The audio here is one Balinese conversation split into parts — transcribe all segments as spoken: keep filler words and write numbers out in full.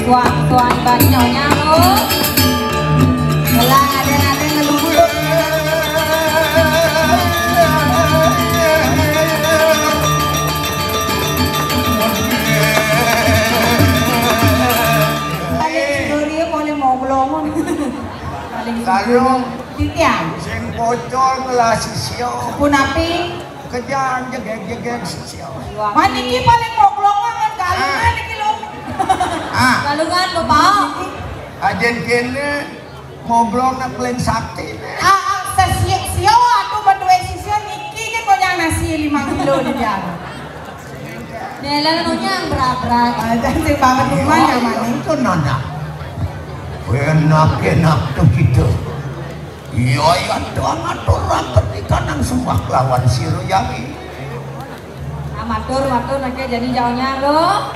Tuan-tuan banyaknya lo. Lah, ada-ada ngelumpuk. Paling suri boleh mau melongon. Paling suri. Sarung. Titiang. Sing pocol ngelah sisio. Punapi? Kejang jegeg-jegeg sisio. Maniki paling mau melongon, galungan niki lo. Ah. Galungan, Bapak. Ajen kene moblong nak paling sakti. Ah, ah, sesik sio atau berdua sisio niki je konyang nasi lima kilo di dia. Nela nonyang berat-berat. Aja sih banget rumah nyaman. Itu nana. Enak-enak tuh gitu. Iya, iya, tuh ngatur rapet di kanang sumpah lawan siro yami. Ah, matur, matur, nake jadi jauhnya lo.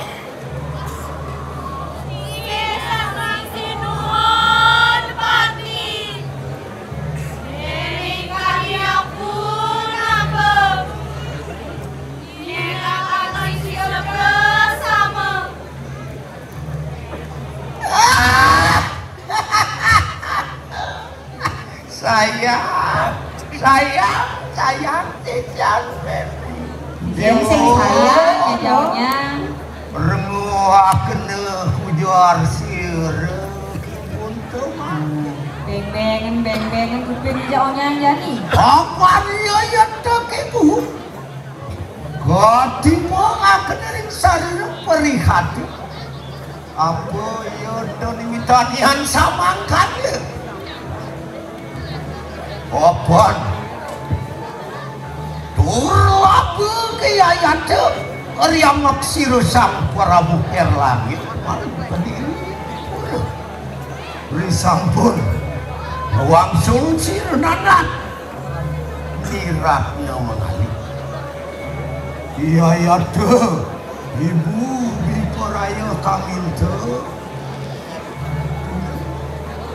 Sayang, sayang, sayang, titiang Febri. Sing, sing sayang, ya, jauhnya. Renguh kena kujar sira untung. Beng-bengen, beng-bengen kuping jauhnya jani. Apa dia ya tak ibu? Katimbang akan ring sarira prihatin. Apa iya to nimitanian samangkanya? Opan. Turu apa kayayata riamak sira Sang Prabu Erlangit maring Kediri Pura. Risampun. Wangsul sira nanat. Niratna mangalih. Iya, iya, tuh. Ibu diperaya kaminta.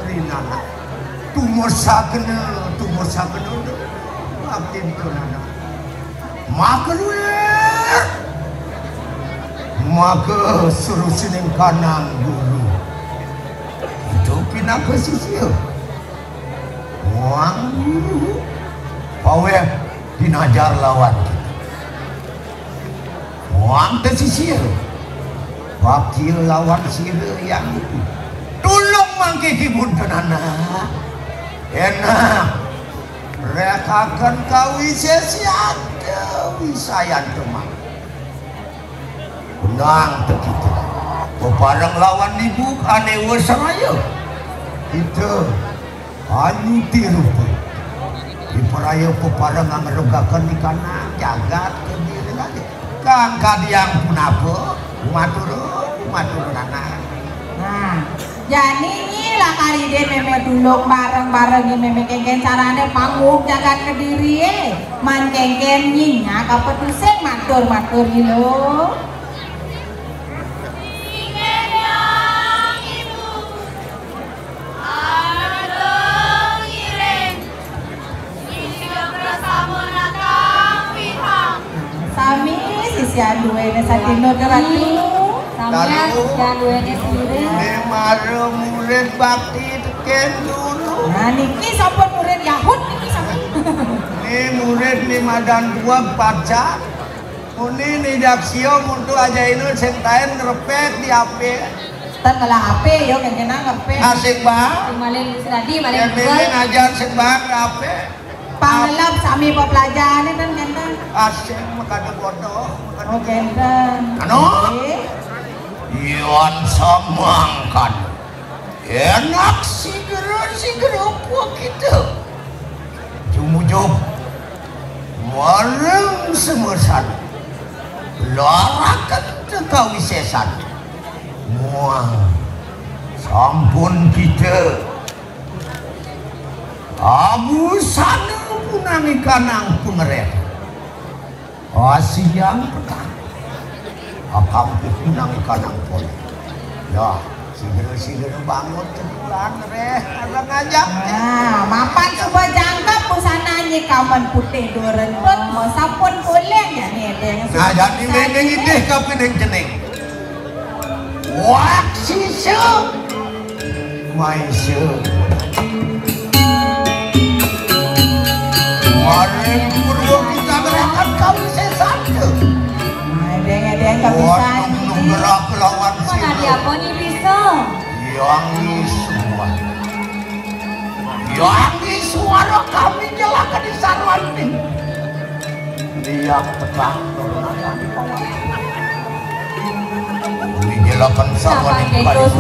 Rinana. Tumersakna, tumersakna. Baktin tunana. Maka luar. Maka suruh sining kanang dulu. Itu pinaka sisia. Muang paweh dinajar lawan kita. Muang tesisir. Wakil lawan sira yang itu. Tulung mangke kibun tenana. Enak. Rekakan kawisesian kawisayan temang. Benang tekita. Bebareng lawan ibu ane wesraya. Kita Ayu tirupa. Diperaya pepareng ngangregaken ikana jagat kediri lagi. Kang kadiang punapa? Matur, matur nana. Nah, jani nyi lakar ide meme tulung bareng-bareng nyi meme kengken carane panggung jagat kediri e. Man kengken nyi nya kapetusing matur-matur ilo. Inggih, Yang Ibu. Arga ngiring. Sisya prasama natang wihang. Sami sisya duene satinut Ratu. Sami sisya duene sira. Ini mara murid bakti teken dulu. Nah, niki sampun murid Yahud niki sampun. Ini murid ni madan dua pacar. Muni nijak sio muntu aja inun sing taen ngrepet di ape. Tan ngelah ape yo kengkena ngrepet. Asik, Bang. Sing malin sing tadi malin. Kene jual. Ini ajar sing, Bang, ape? Pangelap sami pepelajaran ini kan kena. Asik, makada bodoh, makada. Oh, kenten. Anu? Oke. Ion samangkan. Enak sigera-sigera apa kita? Jumujug mareng semesan. Laraken tekawisesan. Muang sampun kita. Abusana punang ikanang pangerer. Asiang petang. Akampuh pinang ikanang pon. Ya, sigera-sigera bangun tedulan reh, arang ajak. Nah, mapan suba jangkep busana nyi kamen putih dua rentut, mau sapun kuling ya nih, ada yang. Nah, jadi mending idih ka pining cening. Wah, sisa. Maisa. Maring purwa kita gerakan kawisésan. Edeng-edeng kapisan. Waduh, nugrah kelawan sira. Menadi apa nih bisa? Yang Isuan. Yang Isuara kami jelakan di sarwani. Liak petang. Dijelakan sawaning kayu.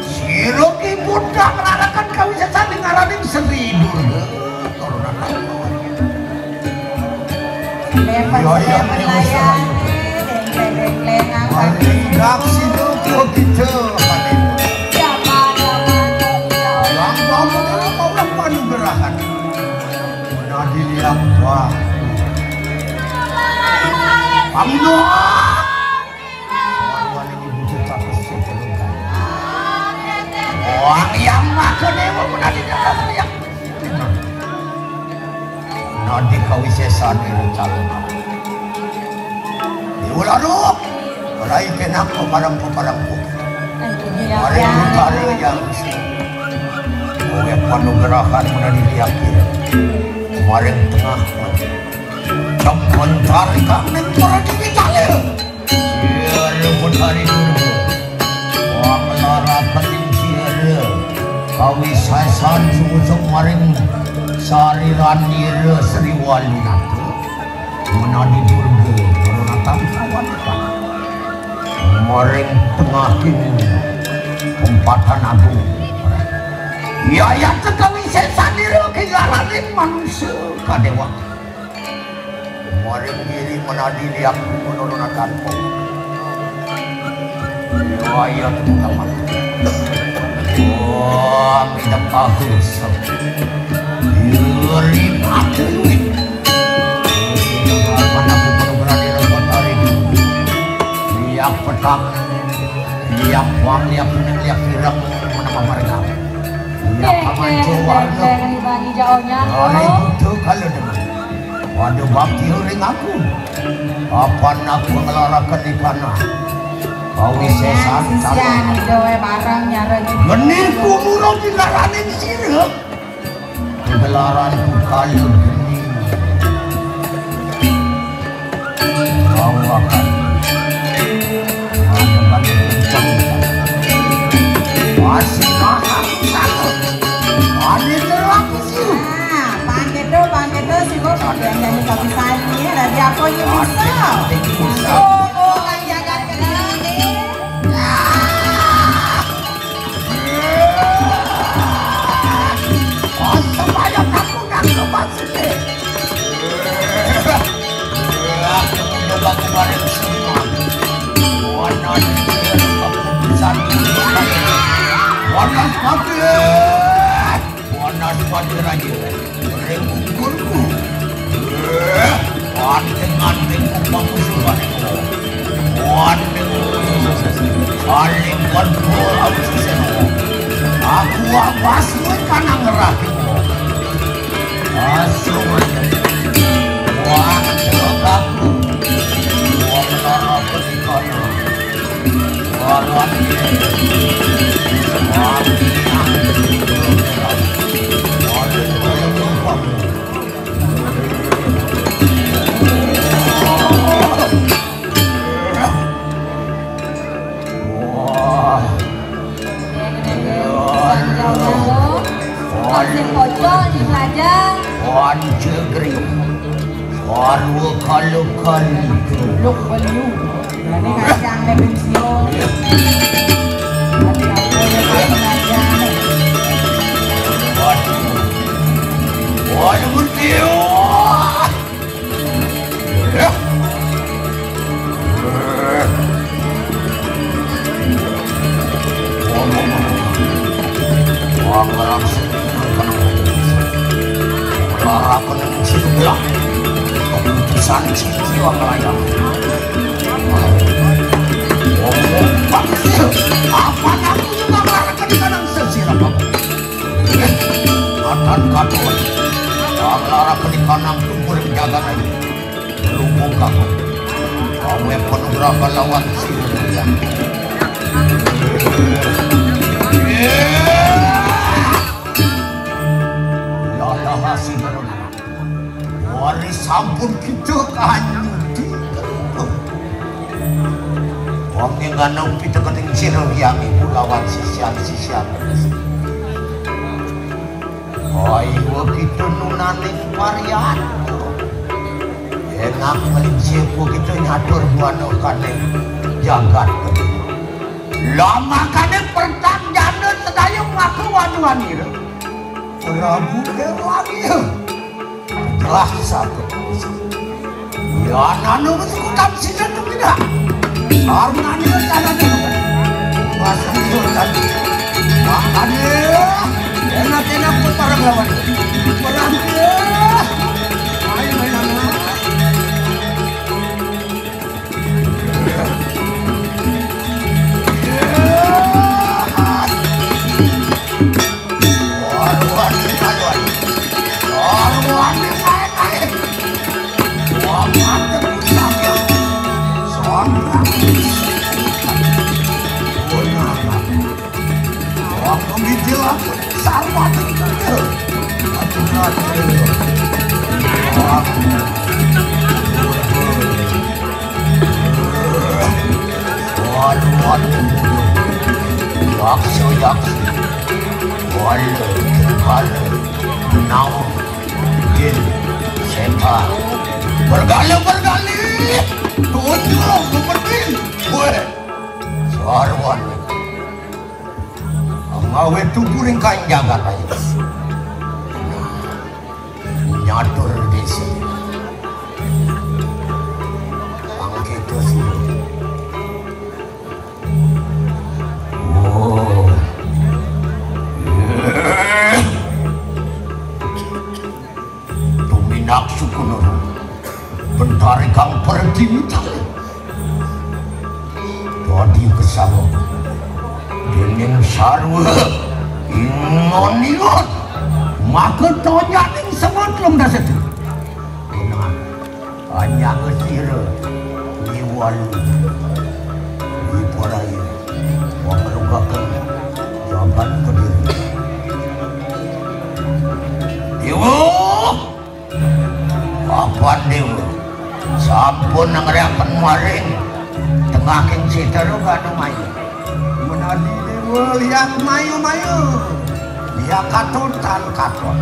Sira ki budak nglarakan kawisésan ning ngaraning Sri Durga. Iya, iya, iya. Maring daksina kita. Yang kamu mau panugrahan. Menadi liang wah. Pamno. Wong yang makan dewa menadi liang. Nadi kawisésan ira calon. Diularuk. Rai kenak peparang-peparang. Mari utara yang kowe panugrahan menadi liang. Maring tengah. Jam mentar kang ning para diwitale. Iya, luput hari dulu. Wong lara pening sira. Kawisésan sungsung maring sariran ira Sri Walunata. Menadi Durga, Durunatan kawan. Maring tengahing tempatan agung. Yayat kawisésan ira kegaraning manusa kadéwa. Maring diri menadi liang menurun tanpa. Riwayat utama. Wah, minta bagus. Diri mati. Mana aku perlu berani rebut hari ini. Liang petang, liang wang, liang kuning, liang pirang, mana mamarga. Liang paman Jawa. Hari butuh kalau dengan. Waduh, bakti ring aku. Apan aku nglaraken ikana. Kawisésan sisian calon. Ijo waé bareng nyara juga. Geni kumuro gilaraning sira. Gelaran kali geni. Kawakan. Masih nahan. Ada terlaku. Nah, Pak Kedo, Pak Kedo, sibuk. Ada yang nyanyi kopi sani, ada apa yang bisa? Oh, oh, Kang Jagat Kedo. Oh, supaya kamu nggak lepas ini. Aku mencoba kemarin semua. Warna keputusan. Warna semakin. Panas pati raja, ring ungkurku. Eh, anting-antingku pamusuhan iko. Waduh, saling berdoa suseno. Aku abas kowe kanang ngerah iko. Asu raja. Wah, aku. Wah, menara penikahan. Wah. Sing pojok di belajar. Wah, cegring. Sarwa kala-kali. Luk beliu. Berani kacang deh pensiun. Tapi aku udah paling aja. Waduh. Waduh, pensiun. Ya. Wah, ngarang sing nang kena. Lara kena musibah. Keputusan sing jiwa melayang. Wah, bagus. Apa aku juga lara kena kanang sesirah, Bapak? Atan katon. Wah, lara kena kanang tumpul jagat aja. Lumbung katon. Oleh penugrahan lawan sira. Lalaha sira. Wari sampun kita kanyudi. Wong ing ana pitekening sira, Hyang Ibu lawan sisyan-sisyan. Ayo kita nunaning parian. Enak ngeling siku kita nyatur buana kaning jagat. Lah makane pertang jana sedaya maka waduanira. Prabu Dewangi. Telah satu. Ya, nanu kesukutan sida tu tidak. Arnani tanah tu. Masa itu tadi. Makanya, enak-enak tu para lawan. Perang dia. Main-main anak. Waduh, waduh, waduh. Yaksa, yaksa. Wala, wala. Naon? Jin, setan. Bergala, bergali. Tunjuk, seperti. Weh. Sarwan. Ngawe tuburing kain jagat aja. Nyatur desa. Pangkita sira. Oh. Tuminak sukunur. Bentari kang pertiwi tali. Dadi kesawa. Dening sarwa. Ingon-ingon. Maka tonyaning semut lem dasetu. Benar. Anyang sira ngiwal wiparaya wangrugaken jagat Kediri. Dewa, papan dewa, sampun nangreaken maring tengahing sitra Ganumayu. Menadi dewa liak mayu-mayu, liak katon tan katon.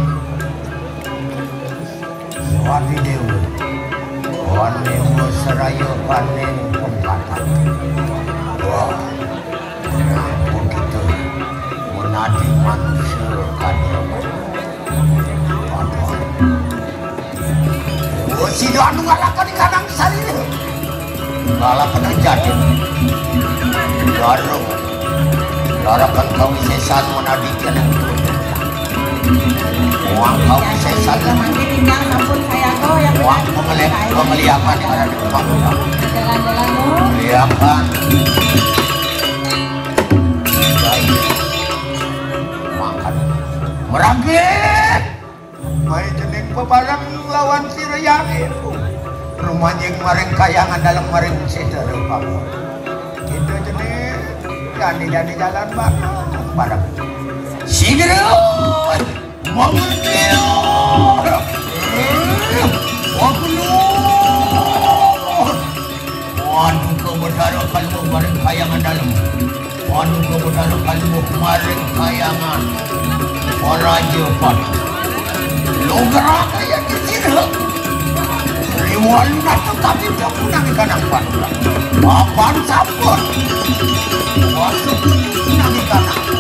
Wadi Dewa. Wan Dewa seraya kaning pungkatan. Wah, ampun kita menadi manusia kadang. Apa? Dewa sida anu ngalakan di kadang sari. Lala kena jadi. Garung. Larakan kawisesan menadi kenang. Uang kawisesan. Mangke tinggal sampun saya kok yang. Uang pengeliakan ada di rumah. Jalan-jalan dulu. Pengeliakan. Makan. Merangkit. Mai jening pebareng lawan sira yakin. Rumanjing maring kayangan dalem maring sida rupamu. Kita jening jani-jani jalan bareng. Bareng. Sigra! Mangun dia! Aku lu! Waduh, kau berdarah kalau maring kayangan dalem. Waduh, kau berdarah kalau maring kayangan. Raja Patu. Lo gerak kaya di sini. Riwalu natu kami tak punang ikan apa. Papan sampun. Waduh, punang ikan apa.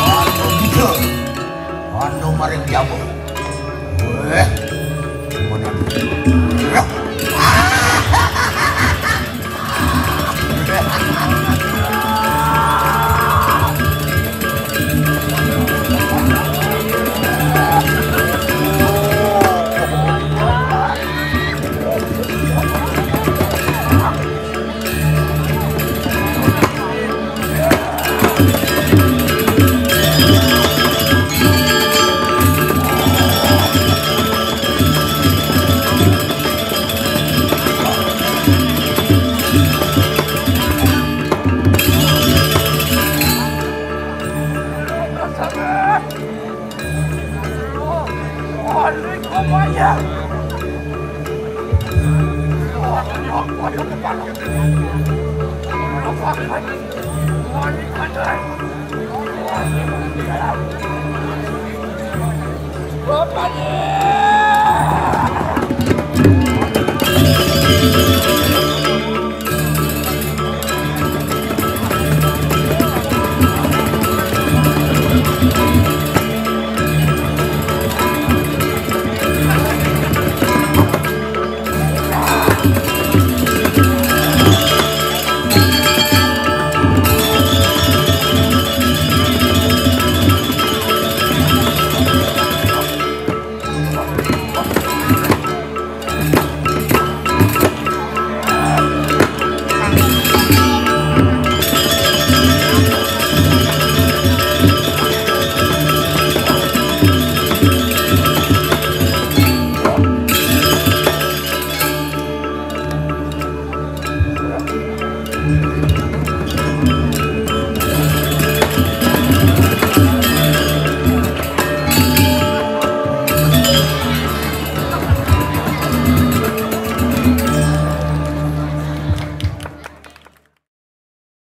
Waduh, gitu. Anu maring jamu. Weh.